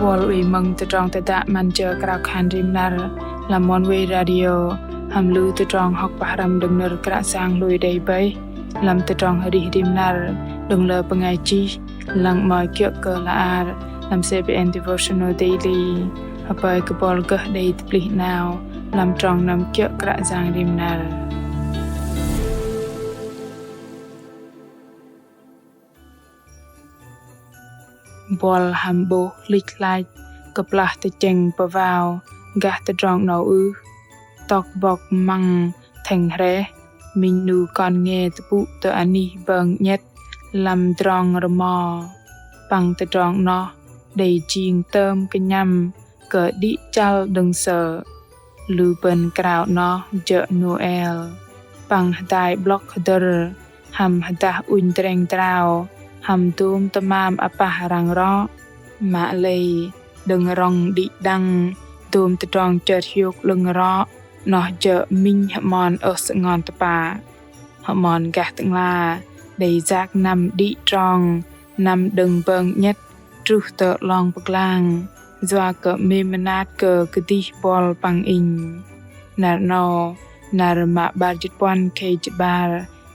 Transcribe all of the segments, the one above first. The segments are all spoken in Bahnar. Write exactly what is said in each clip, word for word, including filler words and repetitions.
Buăl oei mơ̆ng tơdrong tơdă 'Măn Jơ Krao Khan Rim Năr lăm Oneway Radio hăm lu tơdrong hŏk pơhrăm đơ̆ng nơ̆r Kră Yang lui đei bơih lăm tơdrong arih rim năr đơ̆ng lơ bơngai chih lăng 'mơ̆i kiơ̆ kơ la ar lăm CBN Devotional Daily. Hơpơi kơ buăl gơh đei tơplih 'nao lăm trong năm kiơ̆ Kră Yang rim năr. Buăl hăm 'bôh hlĭch hlach kơplah tơchĕng pơvao gah tơdrong 'nâu ưh? Tŏk bŏk măng thĕng hrĕh, minh 'nu kon nge tơpŭ tơ anih bơng 'nhĕt lăm tơdrong rơmo. Păng tơdrong 'noh đei jing tơm kơnhăm kơ đĭ chăl đơ̆ng sơ̆. Lu bơ̆n krao 'noh jơ̆ Nôel. Păng hơdai 'blŏk hơdơ̆r hăm hơdah ŭnh drĕng drao hăm dôm tơmam apah răng rŏ. Mă lei đơ̆ng rŏng đĭ đăng dôm tơdrong chơt hiôk 'lơ̆ng rŏ, 'noh jơ̆ minh hơmon ơh sơngon tơpă. Hơmon gah Tơ'ngla đei yak năm đĭ trong, năm đơ̆ng bơng 'nhĕt truh tơ 'long pơglang, yua kơ 'mêm mơnat kơ kơdih buăl păng inh. Năr 'nâu, năr mă 'bar jĭt puăn khei jĭt 'bar,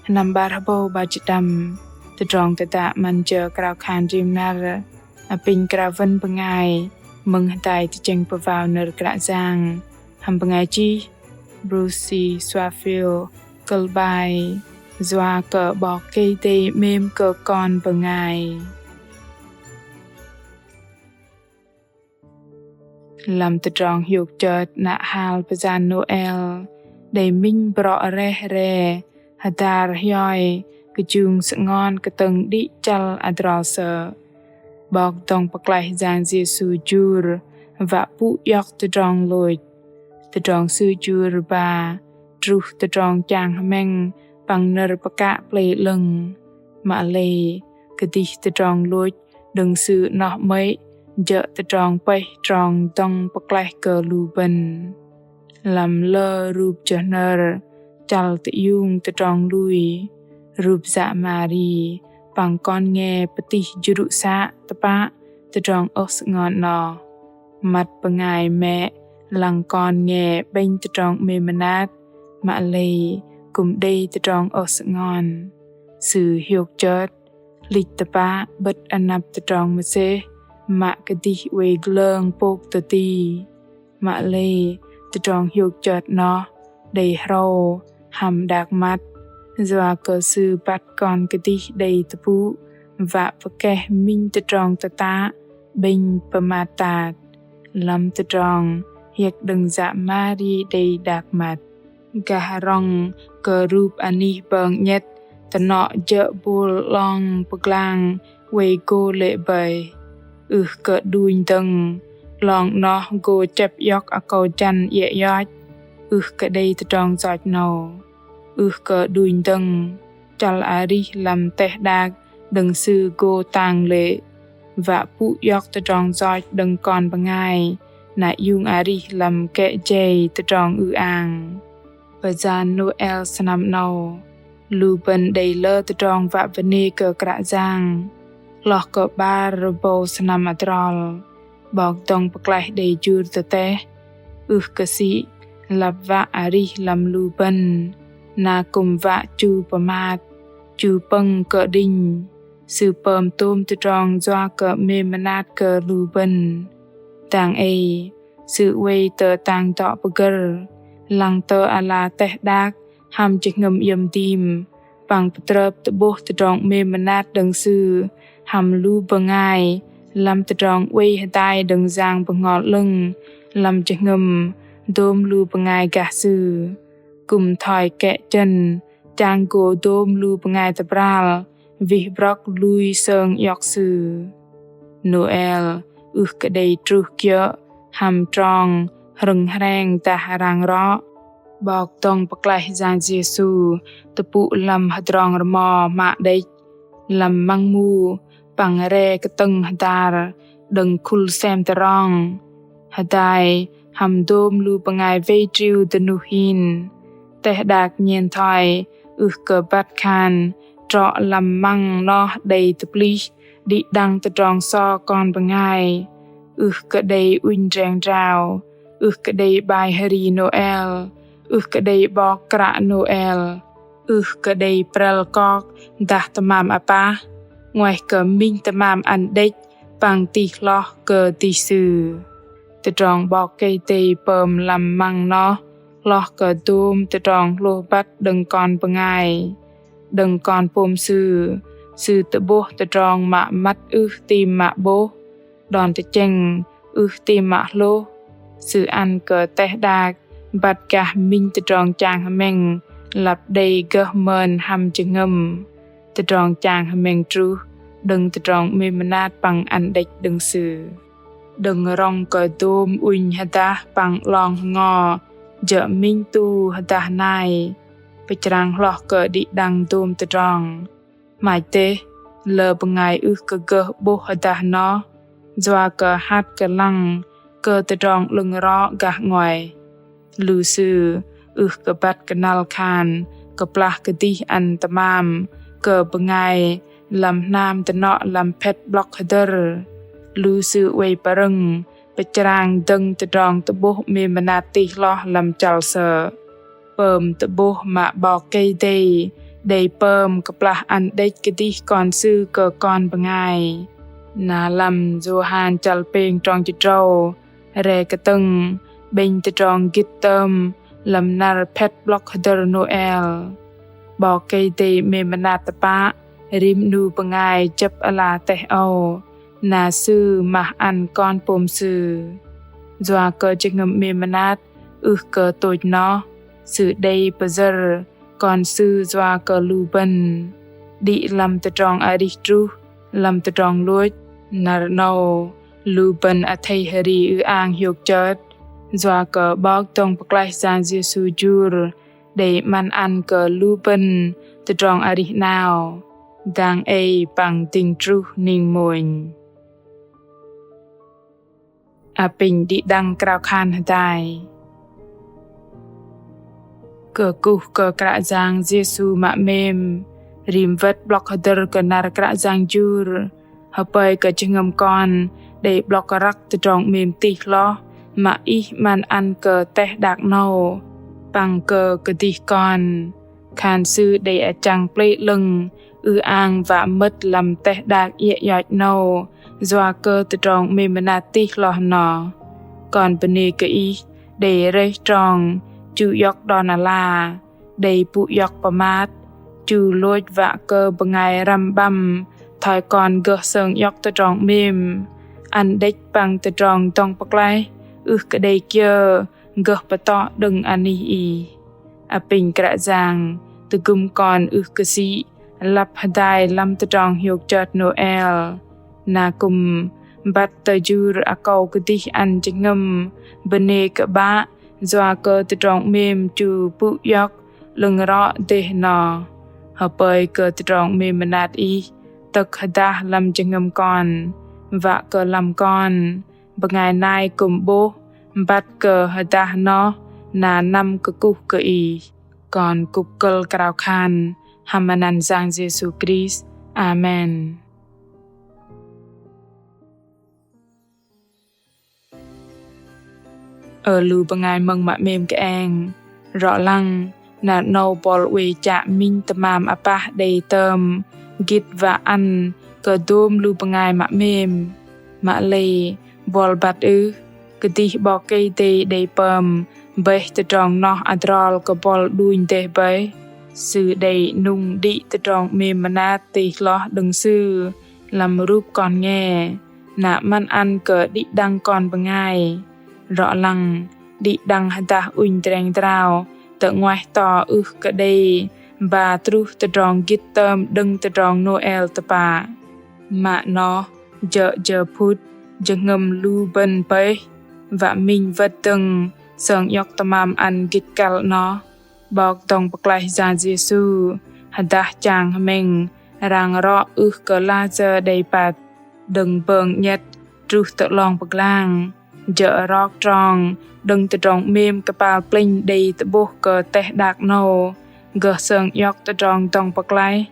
sơnăm 'bar hơbâu 'bar jĭt pơđăm, tơdrong tơdă 'Măn Jơ Krao Khan Rim Năr apinh krao wơ̆n bơngai mơ̆ng hơdai tơchĕng pơvao nơ̆r Kră Yang hăm bơngai chih Bruce Swaffield, kơ̆l bai Yua kơ 'Bok Kei-Dei 'mêm kơ kon bơngai. Lăm tơdrong hiôk chơt 'nă hal pơyan Nôel đei minh brŏ reh re hơdar hiơ̆i kơjung sơngon kơtơ̆ng đĭ chăl adrol sơ̆. 'Bok dŏng pơklaih Yang Yêsu jur wă pŭ iŏk tơdrong lôch. Tơdrong Sư jur ba truh tơdrong chang hơmĕng păng nơ̆r pơkă plei 'lơ̆ng. Mă lei kơdih tơdrong lôch đơ̆ng Sư 'noh 'mơ̆i jơ̆ tơdrong pơih trong dŏng pơklaih kơ lu bơ̆n. Lăm lơ rup jơhnơr chăl tơiung tơdrong lui, rup yă Mari păng kon nge pơtih jrŭ să tơpă tơdrong ơh sơngon 'noh. Măt bơngai mĕ lăng kon nge 'bĕnh tơdrong 'mêm mơnat, mă lei kư̆m đei tơdrong ơh sơngon. Sư hiôk chơt hlĭch tơpă 'bơ̆t anăp tơdrong mơsêh mă kơdih oei glơng pôk tơ ti. Mă lei tơdrong hiôk chơt 'noh đei hrâu hăm đak măt, yua kơ Sư băt kon kơdih đei tơpŭ wă pơkeh minh tơdrong tơtă 'bĕnh pơmat tat. Lăm tơdrong hiĕk đơ̆ng yă Mari đei đak măt. Gah rŏng kơ rup anih bơng 'nhĕt tơnŏ jơ̆ bôl 'long pơglang oei gô lê̆ bơih. Ưh kơ đunh dơ̆ng 'long 'noh gô chĕp iŏk akâu jăn iĕ ioch, ưh kơ đei tơdrong yoch 'nâu. Ưh kơ đunh dơ̆ng chăl arih lăm teh đak đơ̆ng Sư gô tang lê̆, wă pŭ iŏk tơdrong yoch đơ̆ng kon bơngai na iung arih lăm kĕ jei tơdrong ư-ang. Pơyan Nôel sơnăm 'nâu, lu bơ̆n đei lơ tơdrong wă bơnê kơ Kră Yang. Hloh kơ 'bar rơbâu sơnăm adrol, 'Bok dŏng pơklaih đei jur tơteh, ưh kơ sĭ lăp wă arih lăm lu bơ̆n na kư̆m wă chu pơmat, chu pơ̆ng kơ đĭnh. Sư pơm tôm tơdrong yua kơ 'mêm mơnat kơ lu bơ̆n. Dang ei, Sư oei tơ tang dŏ pơgơ̆r, lăng tơ ala teh đak hăm jơhngơ̆m iĕm dim, păng pơtrơp tơ'bôh tơdrong 'mêm mơnat đơ̆ng Sư hăm lu bơngai lăm tơdrong oei hơdai đơ̆ng Yang Bơhngol 'Lơ̆ng lăm jơhngơ̆m dôm lu bơngai gah Sư. Kư̆m thoi kĕ chơ̆n chang gô dôm lu bơngai tơbral wih brŏk lui sơng iŏk Sư. Nôel ưh kơ đei truh kiơ̆ hăm trong hrơ̆ng hreng dah rang rŏ. 'Bok dŏng pơklaih Yang Yêsu tơpŭ lăm hơdrong rơmo hmă đĕch, lăm măng mu păng re kơtơ̆ng hơdar đơ̆ng khul sem tơrong. Hơdai hăm dôm lu bơngai wei triu dơnuh hin. Teh đak nhen thoi ưh kơ băt khan trŏ lăm măng noh đei tơplih đĭ đăng tơdrong so kon bơngai. ưh kơ đei ŭnh dreng drao, ưh kơ đei 'bai hơri Nôel, ưh kơ đei 'bok kră Nôel, ưh kơ đei prăl kok dah tơmam apah, 'nguaih kơ minh tơmam ăn đĕch păng tih hloh kơ dih Sư. Tơdrong 'Bok Kei-Dei pơm lăm măng noh hloh kơ dôm tơdrong hlôh băt đơ̆ng kon bơngai. Đơ̆ng Kon pôm Sư, Sư tơ'bôh tơdrong mă măt ưh tam mă 'bôh, đon tơchĕng ưh tam mă hlôh. Sư ăn kơ teh đak băt gah minh tơdrong chang hơmĕng lăp đei gơh mơn hăm jơhngơ̆m. Tơdrong chang hơmĕng truh đơ̆ng tơdrong 'mêm mơnat păng ăn đĕch đơ̆ng Sư. Đơ̆ng rŏng kơ dôm ŭnh hơdah păng 'long hơngo jơ̆ minh tu hơdah nai, pơchrang hloh kơ đĭ đăng dôm tơdrong. Hmach dêh, lơ bơngai ưh kơ gơh 'bôh hơdah noh, yua kơ hăt kơ lăng kơ tơdrong 'lơ̆ng rŏ gah 'nguaih. Lu sư ưh kơ băt kơnăl khan kơplah kơdih ăn tơmam kơ bơngai lăm hnam dơnŏ lăm phĕt 'blŏk hơdơ̆r. Lu sư oei pơrơ̆ng pơchrang dơ̆ng tơdrong tơ'bôh 'mêm mơnat tih hloh lăm chăl sơ̆. Pơm tơ'bôh mă 'Bok Kei-Dei đei pơm kơplah ăn đĕch kơdih Kon Sư kơ kon bơngai. Na lăm Yôhan chăl pêng trong tơdrâu, re kơtơ̆ng 'bĕnh tơdrong gĭt tơm lăm năr phĕt 'blŏk hơdơ̆r Nôel. 'Bok Kei-Dei 'mêm mơnat tơpă rim 'nu bơngai jơ̆p ala teh âu, na Sư mah ăn Kon pôm Sư. Yua kơ jơhngơ̆m 'mêm mơnat ưh kơ tôch noh, Sư đei pơyơ̆r Kon Sư yua kơ lu bơ̆n. Đĭ lăm tơdrong arih truh lăm tơdrong lôch, năr 'nâu lu bơ̆n athei hơri ư-ang hiôk chơt, yua kơ 'Bok dŏng pơklaih Yang Yêsu jur đei 'măn ăn kơ lu bơ̆n tơdrong arih 'nao, dang ei păng dĭng truh ning mônh. Apinh đĭ đăng krao khan hơdai. Kơkuh kơ Kră Yang Yêsu mă 'mêm, rim wơ̆t 'blŏk hơdơ̆r kơ năr Kră Yang jur, hơpơi kơ jơhngơ̆m kon đei 'blŏk răk tơdrong 'mêm tih hloh mă Ih 'măn ăn kơ teh đak 'nâu păng kơ kơdih kon. Khan Sư đei achăng plei 'lơ̆ng ư-ang wă mơ̆t lăm teh đak iĕ ioch 'nâu yua kơ tơdrong 'mêm mơnat tih hloh noh. Kon bơnê kơ Ih đei rơih trong chu iŏk đon ala, đei pŭ iŏk pơmat, chu lôch wă kơ bơngai răm 'băm thoi kon gơh sơng iŏk tơdrong 'mêm, ăn đĕch păng tơdrong dŏng pơklaih ưh kơ đei kiơ gơh pơtŏ đơ̆ng anih Ih. Apinh Kră Yang tơgŭm kon ưh kơ sĭ lăp hơdai lăm tơdrong hiôk chơt Nôel. Na kư̆m băt tơ jur akâu kơdih ăn jơhngơ̆m bơnê kơ 'Bă yua kơ tơdrong 'mêm chu pŭ iŏk 'lơ̆ng rŏ dêh noh. Hơpơi kơ tơdrong 'mêm mơnat Ih tơ̆k hơdah lăm jơhngơ̆m kon, wă kơ lăm kon bơngai nai kư̆m 'bôh băt kơ hơdah noh na năm kơkuh kơ Ih. Kon kŭp kơ̆l krao khan hăm anăn Yang Yêsu Krist. Amen. Ơ lu bơngai mơ̆ng mă 'mêm kơeng, rŏ lăng năr 'nâu buăl oei chă minh tơmam apah đei tơm gĭt wă ăn kơ dôm lu bơngai mă 'mêm. Mă lei buăl băt ưh kơdih 'Bok Kei-Dei đei pơm bơih tơdrong noh adrol kơ buăl đunh dêh bơih. Sư đei 'nŭng đĭ tơdrong 'mêm mơnat tih hloh đơ̆ng Sư lăm rup kon nge, na 'măn ăn kơ đĭ đăng kon bơngai. Rŏ lăng đĭ đăng hơdah ŭnh dreng drao tơ 'nguaih to ưh kơ đei ba truh tơdrong gĭt tơm đơ̆ng tơdrong Nôel tơpă. Mă noh jơ̆ jơ phŭt jơhngơ̆m lu bơ̆n bơih wă minh wơ̆t dơ̆ng sơng iŏk tơmam ăn gĭt kăl noh. 'Bok dŏng pơklaih Yang Yêsu hơdah chang hơmĕng rang rŏ ưh kơ lah sơ̆ đei păt. Đơ̆ng bơng 'nhĕt truh tơ 'long pơglang, jơ̆ rok trong đơ̆ng tơdrong 'mêm kơpal plĕnh đei tơ'bôh kơ teh đak 'nâu gơh sơng iŏk tơdrong dŏng pơklaih.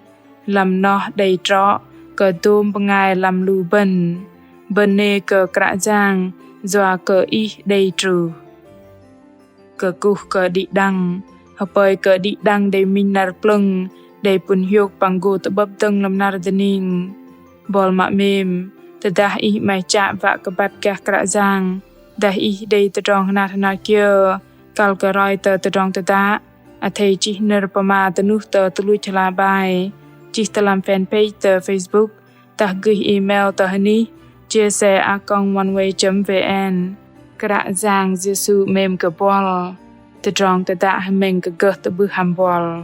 Lăm noh đei trŏ kơ dôm bơngai lăm lu bơ̆n. Bơnê kơ Kră Yang yua kơ Ih đei truh. Kơkuh kơ đĭ đăng, hơpơi kơ đĭ đăng đei minh năr plơ̆ng, đei pŭn hiôk păng gô tơ'bơ̆p dơ̆ng lăm năr dơning. Buăl mă 'mêm, tơdah ih 'maih chă wă kơ băt gah Kră Yang, dah ih đei tơdrong hơnat hơnat kiơ, kăl kơ roi tơ tơdrong tơdă, athei chih nơ̆r pơma tơnuh tơ tơluch hla bơar, chih tơ lăm fanpage tơ Facebook, dah gơih email tơ hơnih chia sẻ a còng oneway chấm vn. Kră Yang Yêsu 'mêm kơ buăl. Tơdrong tơdă hơmĕng kơ gơh tơ'bưh hăm buăl.